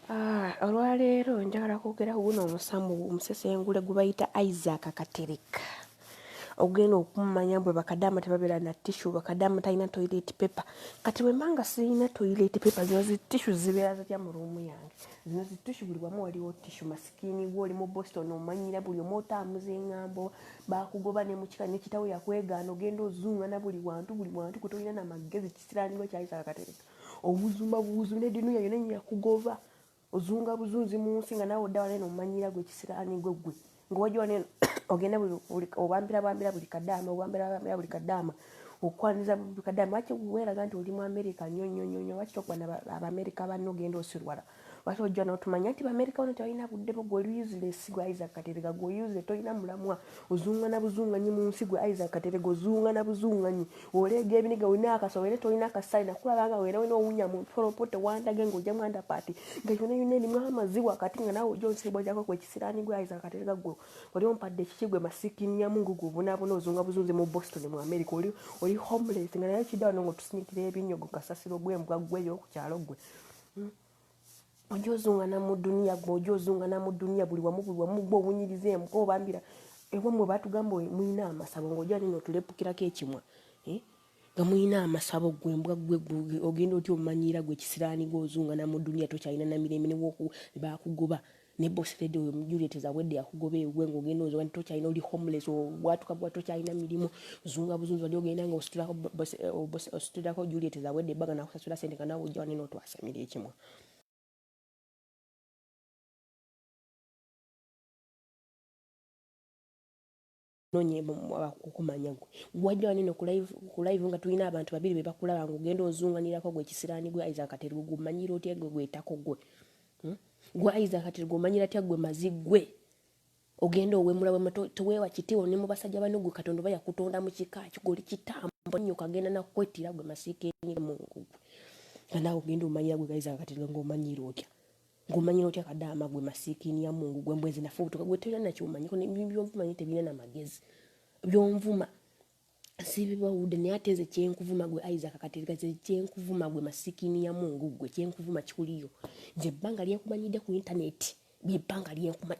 Ah, olwaleero njagala kwogera ku guno omusamu omusesengule gwe bayita Isaac Katereka ogenda okumanya bwe bakadaama tebabeera na tissue, bakadaama talina toilet paper. Kati bwe mba nga sirina toilet paper, zino zi tissue zibeera zitya mu ruumu yange? Zino zi tissue, buli wamu waliwo tissue. Masikiini gwe oli mu Boston omanyira buli omu, otambuza engambo, bakugoba ne mukika ne kitawo yakwegaana, ogenda ozungana buli wantu buli wantu, gwe tolina na magezi. Kisiraani kya Isaac Katereka, obuzumba buwuzu ne dinuya yona yakugoba, ozunga buzunzi mu nsi nga naawe odda wanene omanyira gwe kisiraani gwe gwe nga wajja wanene ogenda buli obambira bambira buli kadaama, obambira bambira buli kadaama, okwaniriza buli kadaama. Lwaki weeraga nti oli mu Amerika nnyo nnyo nnyo nnyo? Lwaki tokuba n'Abamerika banno ogenda osirwala? Lwaki ojja n'otumanya nti Bamerika bano tebalina budde bwo? Gwe oli useless, gwe Isaac Katerega, gwe useless, tolina mulamwa, ozungana buzunganyi mu nsi. Gwe Isaac Katerega, ozungana buzunganyi, oleega ebiniga, olina akaso era tolina akasale. Nakulaba nga wera wena owunya mu mpolompo, tewandage ng'ojja mu underpant nga yona yona erimu amazi wakati, nga naawe ojja onsibwa gyako gwe kisiraani gwe Isaac Katerega. Gwe oli ompadde kiki gwe masikiini ya Mungu? Gwe obonaabona, ozunga buzunzi mu Boston mu America, oli homeless nga naye kidda wano ng'otusinikira ebinnyo. Gwe kasasiro gw'embwa gweyo ku kyalo gwe, Ojja ozungana mu duniya, gwe ojja ozungana mu duniya buli wamu buli wamu, gwe owunyiriza embwa, obambira ewammwe batugamba mulina amasabo ng'ojja nino otulepukirako ekimwa, eh? Nga mulina amasabo gwe embwa gwe ogenda otya omanyira gwe kisiraani gwe ozungana mu duniya, tokyalina na mirembe newoku bakugoba ne boss lady oyo Juliet Zawedde yakugoba ewuwe ng'ogenda ozunga tokyalina, oli homeless, obwatuka bwa tokyalina mirimu, zunga buzunzi. Wali ogenda nga ositulako Juliet Zawedde ebbaga nakusasula sente nga naawe ojja wanene otwasamira ekimwa. Nonye kukumanya gwe wajja wanene ku live nga tulina abantu babiri be bakulaba ng'ogenda ozunganirako gwe kisiraani gwe Isaac Katerego. Gwe omanyira otya gwe gwetako gwe, Gwe Isaac Katerego omanyira tya gwe mazi gwe ogenda owemula wema, teweewa kitiibwa ne mu basajja bano? Gwe Katonda oba yakutonda mu kika ki? Gwe oli kitambo nnyo kagenda nakwettira gwe masiikeeni mungu gwe nga naawe ogenda omanyira gwe Isaac Katerego. Ng'omanyira otya, ng'omanyira otya kadaama gwe masiikiini ya Mungu gwe mbwezi nafubutuka gwe tolina nakyomanyiko byonvuma tebirina namagezi byonvuma sibibawudde. Naye ate nze kyenkuvuma gwe Isaac Katerega, nze kyenkuvuma gwe masikiini ya Mungu gwe, kyenkuvuma kikuliyo. Nze ebbanga lyenkumanyidde ku intaneti byebbanga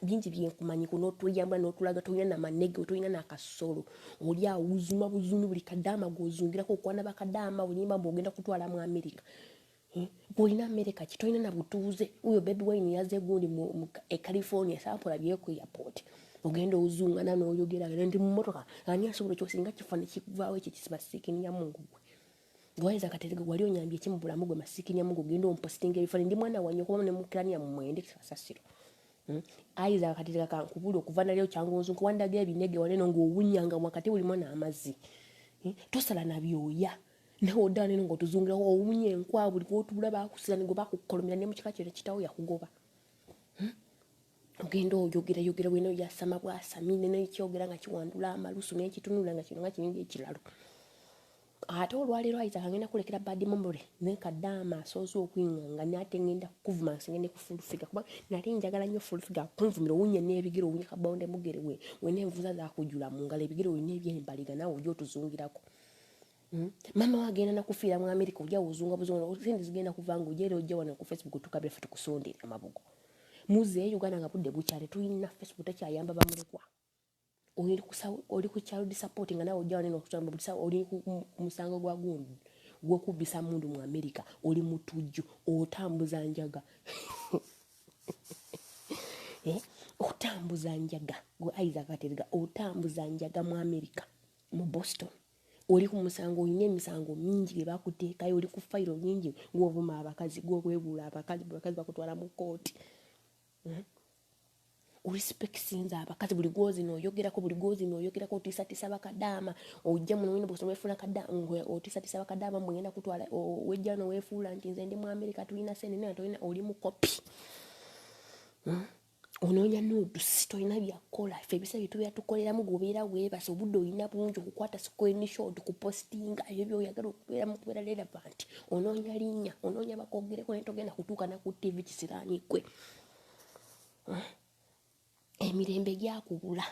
bingi byenkumanyiko, n'otuyamba n'otulaga tolina namanege, tolina nakasolo, oli awuzuma buzumi buli kadaama gw'ozungirako, okwana bakadaama, olimba mbu ogenda kutwala mu Amerika. Bw'olina Amerika ki? Tolina na butuuze. Oyo Bobi Wine yaze gundi mu e California sampola byeku airport ogenda ozungana n'oyogera nti mu mmotoka ani asobola okyosinga kifo ne kivaawo ekyo kisiba sikiini ya Mungu gwe gwayeza Katerega. Wali onyambye ki mu bulamu gwe masikiini ya Mungu? Ogenda ompositinga ebifaananyi, ndi mwana wange okuba ne mukirani yammwe mwende kasasiro. Isaac Katerega, kankubuli okuva nalyo kyangu nkuwandaga ebinege waneno ng'owunyanga wakati buli mwana amazzi, Tosala na byoya nawe odda neno ng'otuzungirawo, owunya enkwa buli wotuula, bakusira ne gwe bakukolomera ne mu kika kyo kitawo yakugoba, Ogenda oyogera yogera wena oyasama bwasami nenekyogera nga kiwandula amalusu nekitunula nga kino nga kiringa ekiralo. Ate olwaleero Isaac ngenda kulekera bad memory ne kadaama asoose okwiŋŋanga, naye ate ngenda kukuvuma nsinge ne ku Full Figure kuba nali njagala nnyo Full Figure akunvumira. Owunya n'ebigere, owunya kabonde mugere we wena envuza zakujula mu ngalo, ebigere olina ebyembaliga, naawe ojja otuzungirako. Maama we agenda nakufiira mu Amerika, ojja ozunga buzunga, sente zigenda kuva nga ojja era ojja wano ku Facebook tukabira ffe tukusondere amabugo. Muzeeyo Uganda nga budde bukyali, tulina Facebook tekyayamba bamulekwa. Oli ku child support nga naawe ojja wanene okutamba buli sawa. Oli ku musango gwa gundi gw'okubbisa mundu mu Amerika, oli mutujju, otambuza njaga, eh? Otambuza njaga gwe Isaac Katerega, otambuza njaga mu Amerika mu Boston, oli ku musango, olina emisango mingi gye bakuteekayo, oli ku fayiro nyingi, gw'ovuma abakazi, gw'obwebuula abakazi, abakazi bakutwala mu kooti, Orespectinze abakazi, buli gwozina oyogerako, buli gwozina oyogerako, otiisatiisa bakadaama, ojja muno wina bwosoma weefuula kadaama, otiisatiisa bakadaama mwegenda kutwala, wejja no weefuula nti nze ndi mu Amerika tulina sente naye tolina, oli mukopi, Onoonya nudes, tolina byakukola. Ffe ebiseera bye tubeera tukoleramu gwobeera weebase, obudde olina bungi okukwata screenshot, kupostinga ebyo byoyagala okubeeramu, kubeera relevant. Onoonya linnya, onoonya bakwogereko, naye togenda kutuuka na ku TV kisiraani ggwe. Emirembe gyakubula.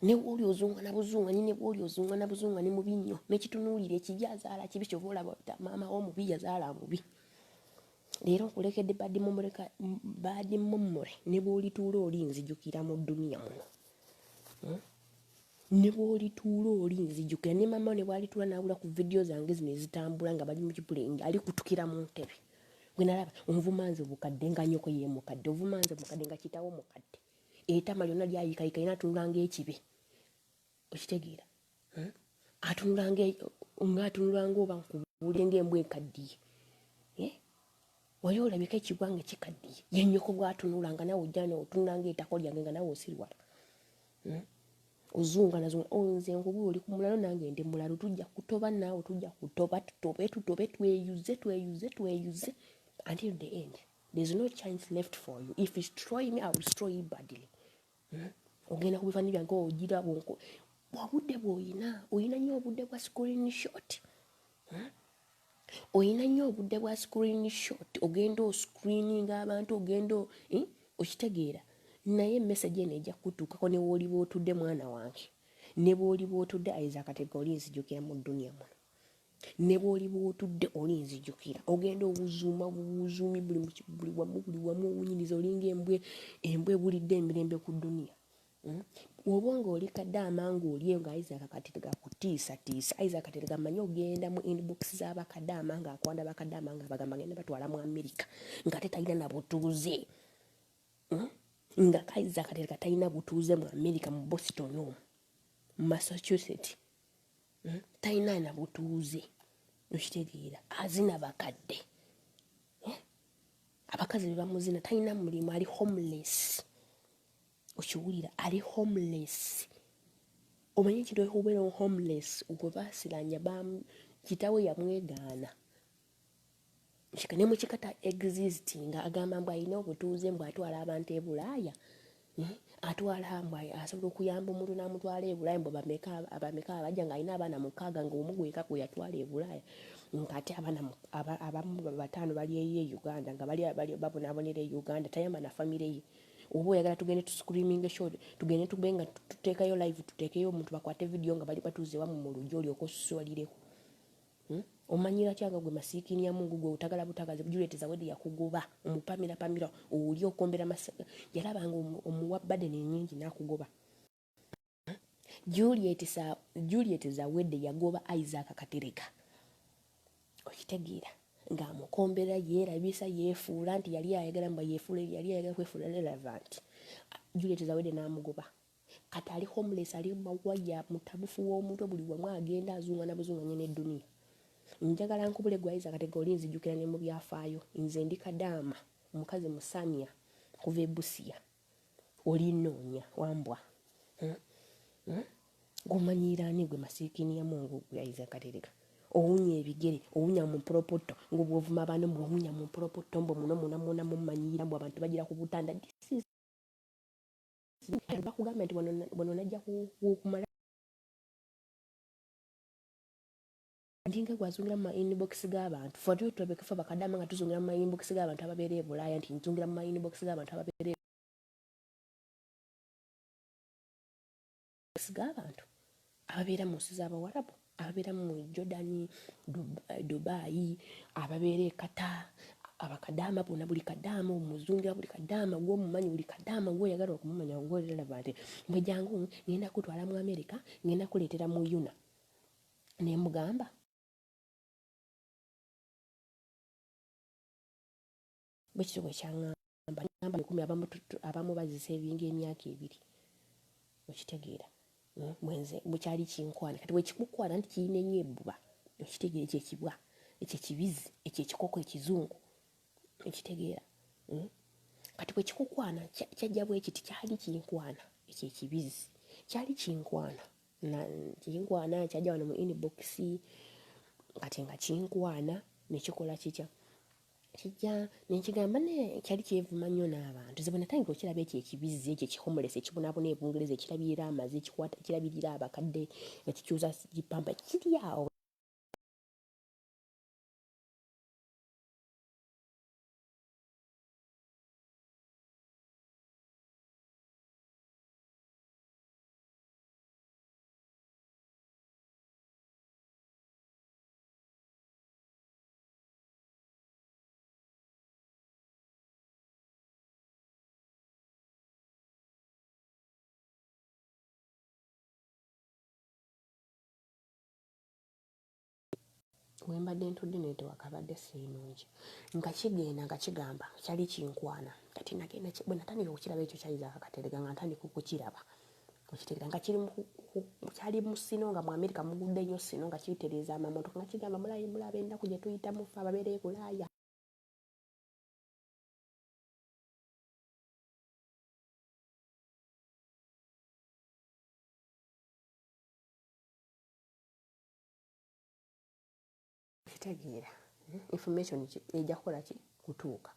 Ne bw'oli ozunga na buzunganyi, ne bw'oli ozunga na buzunganyi mu binnyo, n'ekitunuulira ekibi azaala kibi, kyova olaba maama wo mubi yazaala mubi. Leero nkulekedde bad memory, ne bw'olituula oli nzijukira mu dduniya muno. Ne bw'olituula oli nzijukira, ne maama wo ne bw'alituula n'abula ku vidiyo zange zino ezitambula nga bali mu kipulenge, alikutukira mu ntebe. Gwe nalaba onvuma nze bukadde nga nnyoko ye mukadde, ovuma nze mukadde nga kitaawo mukadde. Etama lyonna lyayiikayika yina atunula ng'ekibe. Okitegeera? Atunula ng'atunula ng'oba nkubuulire ng'embwa ekaddiye. Eh? Wali olabika ekibwa nga kikaddiye. Ye nnyoko bw'atunula nga naawe ojja n'otunula ng'etako lyange nga naawe osiriwala. Ozunga nazunga. Oh, nze nkubuulira oli ku mulalo nange ndi mulalu, tujja kutoba naawe, tujja kutoba, tutobe, tutobe, tweyuze, tweyuze, tweyuze until the end. There's no chance left for you. If you destroy me, I will destroy you badly. Ogenda ku bifaananyi byange ogira obudde bw'oyina, oyina nnyo obudde bwa screenshot. Oyina nnyo obudde bwa screenshot, ogenda oscreeninga abantu, ogenda okitegeera. Naye message eno ejja kukutuukako ne w'oliba otudde mwana wange. Ne bw'oliba otudde Isaac Katerega oli nzijukira mu dduniya muno. Ne bw'oliba otudde oli nzijukira. Ogenda owuzuuma buwuzuumi buli wamu, buli wamu owunyiriza olinga embwa ebulidde emirembe ku dduniya. Bw'oba ng'oli kadaama ng'oli eyo nga Isaac Katerega akutiisatiisa, Isaac Katerega mmanyi ogenda mu inbox z'abakadaama ng'akwanda bakadaama ng'abagamba ngenda batwala mu Amerika ng'ate talina na butuuze. Nga Isaac Katerega talina butuuze mu Amerika, mu Boston omwo, mu Massachusetts. Talina na butuuze. Okitegeera? Azina bakadde. Abakazi be bamuzina, talina mulimu, ali homeless. Okiwulira, ali homeless. Omanyi ekintu okubeera homeless, gwe baasiranya kitaawe yamwegaana. Ne mu kika ta exist nga agamba mbu alina obutuuze mbu atwala abantu e Bulaaya. Atwala mbu asobola okuyamba omuntu n'amutwala e Bulaaya mbu bameka abajja ng'alina abaana 6 ng'omu gweka gwe yatwala e Bulaaya. Ng'ate abaana abamu 5 bali eyo e Uganda nga bali babonaabonera e Uganda, tayamba na famire ye. Oba oyagala tugende tuscreaming show, tugende tube nga tuteekayo live, tuteekeyo omuntu bakwate video nga bali batuuze wamu mu lujja olyoke osuswalireko. Omanyira ki nga gwe masiikini ya Mungu gwe otagala butagazi, Juliet Zawedde yakugoba, omupamira pamira, oli okombera yalaba nga omuwa burden nnyingi n'akugoba. Juliet Zawedde yagoba Isaac Katerega. Okitegeera? Ng'amukombera yeerabisa, yeefuula nti yali ayagala mbu yeefuula, yali ayagala kwefuula relevant. Juliet Zawedde n'amugoba. Kati ali homeless, ali mawaya, mutabufu w'omutwe, buli wamu agenda azunga na buzunganye n'edduniya. Njagala nkubule gwe Isaac Katerega oli nzijukira ne mu byafaayo. Nze ndi kadaama, omukazi Musamya kuva e Busia. Oli nnoonya wambwa. Gw'omanyiira ani gwe masiikini ya Mungu gwe Isaac Katerega? Owunya ebigere, owunya mu mpolopotto, nga bw'ovuma banno mbu owunya mu mpolopotto mbu muno muno muno mummanyiira mbu abantu bagira ku butanda. This is bakugambye nti wano najja kumala ndinga gwazungira mu ma inbox g'abantu. Ffe ate tulabika ffe bakadaama nga tuzungira mu ma inbox g'abantu ababeera e Bulaaya, nti nzungira mu ma inbox g'abantu ababeera g'abantu ababeera mu nsi z'Abawarabu, ababeera mu Jordan, Dubai, ababeera e Qatar, abakadaama bonna, buli kadaama omuzungira, buli kadaama gw'omumanyi, buli kadaama gw'oyagala okumumanya gw'olaba nti mbwe jangu ngenda kutwala mu Amerika, ngenda kuleetera mu UNA. Ne mugamba bwe kityo bwe kyaŋŋamba, ŋŋamba 10 abamu bazisevinga emyaka 2. Okitegeera? Bwenze bwe kyali kinkwana, kati bwe kikukwana nti kirina ennyo ebbuba, okitegeera ekyo ekibwa, ekyo ekibizi, ekyo ekikoko ekizungu, okitegeera? Kati bwe kikukwana kyajja bwe kiti, kyali kinkwana, ekyo ekibizi kyali kinkwana, kinkwana kyajja wano mu inbox, kati nga kinkwana ne kikola kitya? Kijja ne nkigamba naye kyali kyevuma nnyo n'abantu. Nze bwe natandika okiraba ekyo ekibizzi ekyo ekihomulesi ekibonaabona e Bungereza, ekirabirira amazi, ekikwata, ekirabirira abakadde, nga kikyusa gipampa, kiri awo. Wembadde ntudde naye tewakabadde siinungi nga kigenda nga kigamba kyali kinkwana. Kati nagenda bwe natandika okukiraba ekyo kya Isaac Katerega nga ntandika okukiraba okitegera nga kiri kyali mu sino nga mu Amerika mugudde nnyo sino nga kitereeza amamotoka nga kigamba mulayi mulaba ennaku gye tuyitamu ffe ababeera e Bulaaya. Kitegeera information ejja kukola ki kutuuka.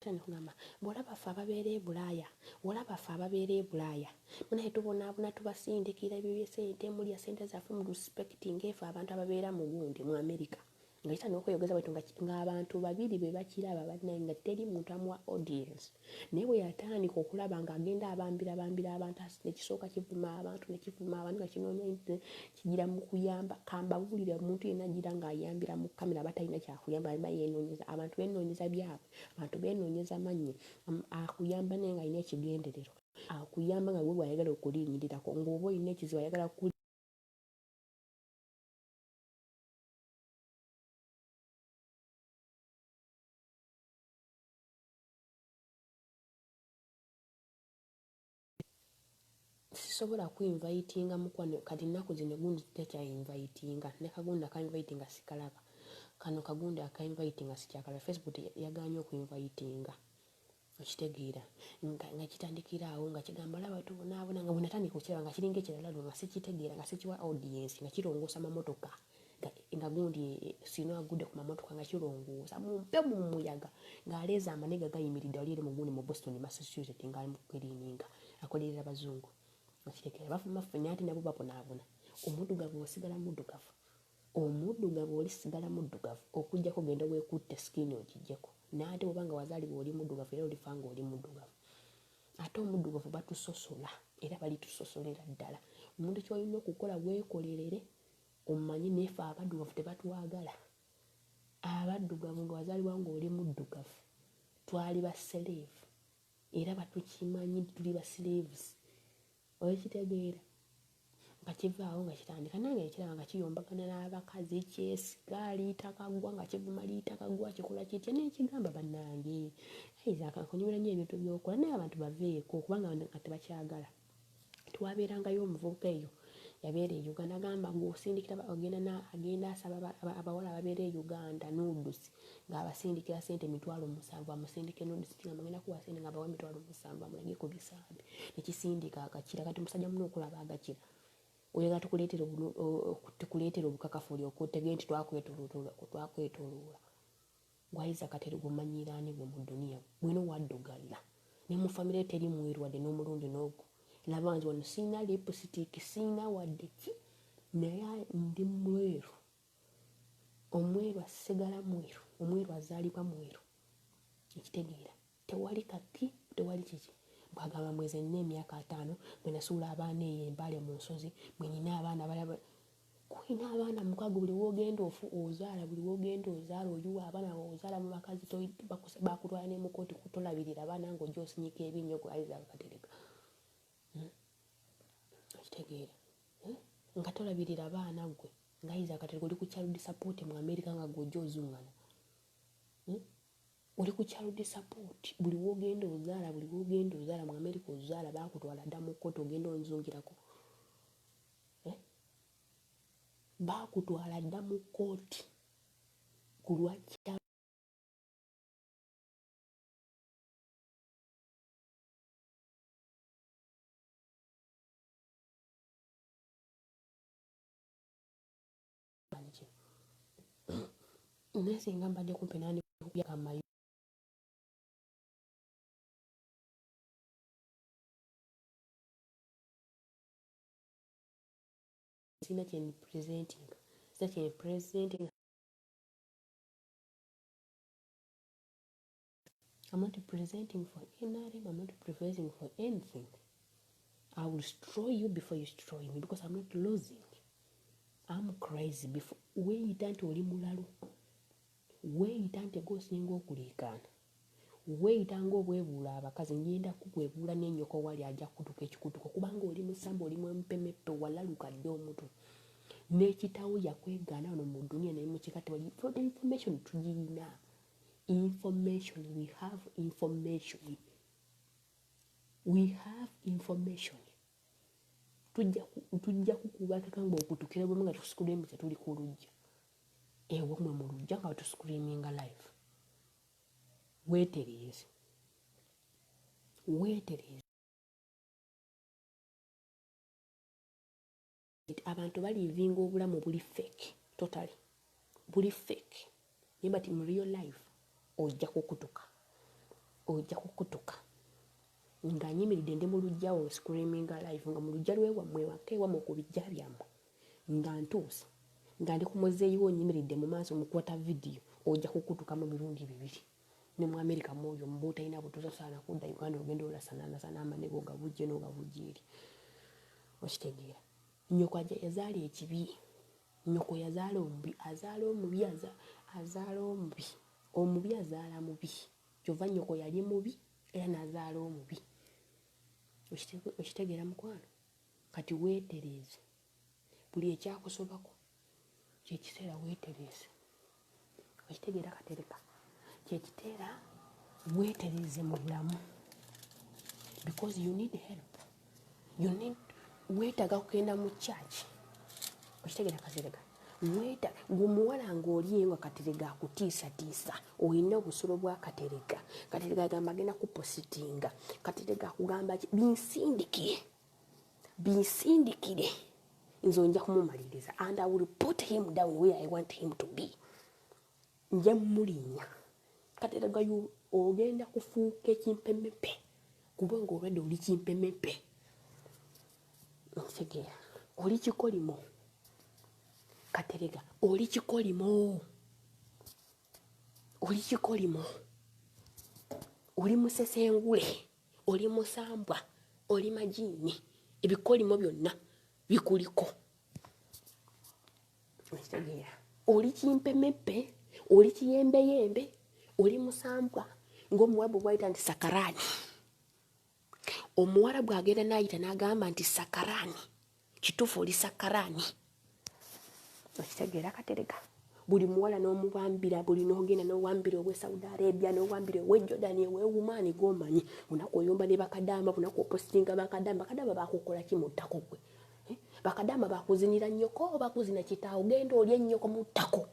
Kugamba bw'olaba ffe ababeera e Bulaaya, olaba ffe ababeera e Bulaaya munaye tubonaabona tubasindikira ebyo byesente mulya sente zaffe mu respecting efe abantu ababeera mu gundi mu Amerika nga kitandika okweyogeza bwetyo ng'abantu babiri be bakiraba bannaye nga teri muntu amuwa audience. Naye bwe yatandika okulaba ng'agenda abambira bambira abantu nekisooka kivuma abantu nekivuma abantu nga kinoonya kigira mu kuyamba. Kambabuulire omuntu yenna agira ng'ayambira mu kamera aba talina kyakuyamba aba yeenoonyeza abantu beenoonyeza byabwe abantu beenoonyeza mannya akuyamba naye ng'alina ekigendererwa akuyamba nga gwe gw'ayagala okulinnyirirako ng'oba olina ekizibu ayagala ku sisobola ku invitinga mukwano kati nnaku zino gundi tekya invitinga ne kagundi aka invitinga sikalaba kano kagundi aka invitinga sikyakalaba Facebook yagaanye oku invitinga okitegeera nga kitandikira awo nga kigamba laba tubonaabona nga bwe natandika okukiraba nga kiringa ekiralalu nga sikitegeera nga sikiwa audience nga kirongoosa mamotoka nga gundi sino agudde ku mamotoka nga kirongoosa mumpe mu muyaga ng'aleeza amaniga gayimiridde wali eri mu gundi mu Boston Massachusetts ng'ali mu kukiriininga akolerera bazungu okitegeera bafuma ffenna ate nabo babonaabona. Omuddugavu osigala muddugavu, omuddugavu olisigala muddugavu okuggyako genda weekutte skin ogiggyeko n'ate bw'oba nga wazaalibwa oli muddugavu era olifa ng'oli muddugavu. Ate omuddugavu batusosola era balitusosolera ddala. Omuntu ky'olina okukola weekolerere omanye naye ffe abaddugavu tebatwagala. Abaddugavu nga wazaalibwa ng'oli muddugavu twali ba slave era batukimanyi nti tuli ba slaves okitegeera nga kivaawo nga kitandika nange ekiraba nga kiyombagana n'abakazi kyesiga liita kaggwa nga kivuma liita kaggwa kikola kitya nekigamba bannange Isaac nkunyumira nnyo ebintu by'okola naye abantu baveeko kubanga nga tebakyagala. Twabeerangayo omuvubuka eyo yabeera e Uganda agamba gw'osindikira agenda agenda asaba abawala ababeera e Uganda nudes ng'abasindikira ssente 70,000 amusindike nudes nga mugenda kuwa ssente ng'abawa 70,000 amulage ku bisambi ne kisindika agakira kati musajja munno okulaba agakira oyagala tukuleetere obukakafu olyoke otegere nti twakwetoloola gwayiza kateri gumanyiira ani gwe mu dduniya gweno waddugala ne mu famire teri mweru wadde n'omulundi n'ogwo laba nze wano sirina lipstick sirina wadde ki naye ndi mweru omweru asigala mweru omweru azaalibwa mweru ekitegeera tewali kaki tewali kiki bwagamba mweze nina emyaka 50 bwe nasuula abaana eyo embaale mu nsozi bwe nina abaana balaba kulina abaana mukago buli wogenda ofu ozaala buli wogenda ozaala oyiwa abaana ozaala mu bakazi bakutwala ne mu kkooti kutolabirira abaana ng'ojja osinyika ebinnyo gwe Isaac Katerega okitegeera nga tolabirira abaana gwe nga Isaac Katerega oli ku child support mu Amerika nga gw'ojja ozungana oli ku child support buli wogenda ozaala buli wogenda ozaala mu Amerika ozaala bakutwala dda mu kkooti ogenda onzungirako bakutwala dda mu kkooti ku lwa naye singa mbadde kumpi nandikuyagamba sina kye presenting sina kye presenting I'm not presenting for NRM, I'm not presenting for anything. I will destroy you before you destroy me because I'm not losing. I'm crazy before weeyita nti oli mulalu weeyita nti gw'osinga okuliikaana weeyita ng'obwebuula abakazi ngenda kukwebuula n'ennyoko wali ajja kukutuka ekikutuko kubanga oli musamba oli mwempemeppe walaluka dde omutwe. N'ekitawo yakwegaana wano mu duniya naye mukika tewali information tugirina. Information, we have information, we have information. Tujja kukuba nga okutukira bwemu nga tuscream, tetuli ku lujja ewamwe mu lujja nga tuscreaminga live. Weetereeze, weetereeze. Abantu balivinga obulamu buli fake, totally buli fake, naye but mu real life ojja kukutuka, ojja kukutuka nga nyimiridde ndi mu lujjawo screaminga live nga mu lujja lwewammwe waka ewammwe ku bijja byammwe, nga ntuuse nga ndi ku muzeeyi wo, nyimiridde mu maaso mukwata vidiyo. Ojja kukutuka mu mirundi bibiri. Ne mu Amerika mwoyo muba otalina butuusa saana kudda Uganda, ogenda olasananasana amanego gabujje n'ogabujje eri. Okitegeera? Nyoko yazaala ekibi, nyoko yazaala omubi, azaala omubi, azaala omubi, omubi azaala mubi. Kyova nyoko yali mubi era n'azaala omubi. Okitegeera mukwano? Kati weetereeze. Buli ekyakusobako kyekiseera weetereeze. Okitegeera Katereka? Kyekiteera weetereeze mu bulamu because you need help, you need, weetaaga kugenda mu church. Okitegeera Katereka? Weeta gweomuwala ng'oli eyo nga Katerega akutiisatiisa, olina obusolo bwa Katerega. Katerega agamba agenda kupositinga, Katerega akugamba ki, binsindikire, binsindikire, nze nja kumumaliriza and I will put him down where I want him to be. Nja mulinnya. Katerega, ogenda kufuuka ekimpemempe kubanga olwadde, oli kimpemempe. Nkitegeera, oli kikolimo. Katerega, oli kikolimo, oli kikolimo, oli musesengule, oli musambwa, oli majiini, ebikolimo byonna bikuliko. Okitegeera? Oli kimpemepe, oli kiyembeyembe, oli musambwa ng'omuwarabu bwayita nti sakarani. Omuwarabu agenda n'ayita n'agamba nti sakarani, kituufu oli sakarani. Okitegeera Katerega? Buli muwala n'omubambira, buli n'ogenda n'owambira owe Saudi Arabia, n'owambira owe Jordan, owe Oman, gomanyi bunaku oyomba ne bakadaama, bunaku opositinga bakadaama. Bakadaama bakukola ki mu ttako gwe? Eh? Bakadaama bakuzinira nnyoko, bakuzina kitaawo? Genda olye ennyoko mu ttako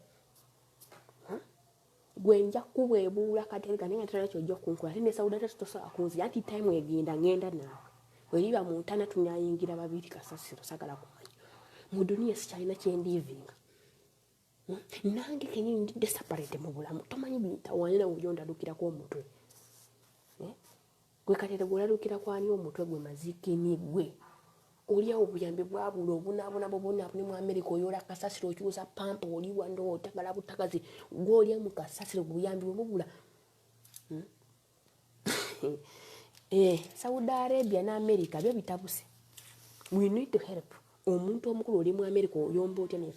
gwe. Nja kubwebuula Katerega, naye nga tolina kyojja okunkola. Ate ne Saudi Arabia tosobola kunzija anti time egenda, ngenda naawe weriba mu ntana tunayingira babiri kasasiro. Sagala kumanya mu duniya, sikyalina kyendiivinga. Nange kenyini ndi desperate mu bulamu. Tomanyi bintawaanya nawe oli ondalukirako omutwe. Eh? Gwe Katerega olalukira kwani omutwe gwe mazikini gwe oliawo obuyambi bwabula obunaabuna bwobunaabune mu Amerika, oyola kasasiro, okyusa pampa, oli wano otagala butagazi gwolya mu kasasiro, buyambi bwe bubula. Eh, Saudi Arabia ne America byo bitabuse. We need to help. Omuntu omukulu oli mu America oyomba otya ne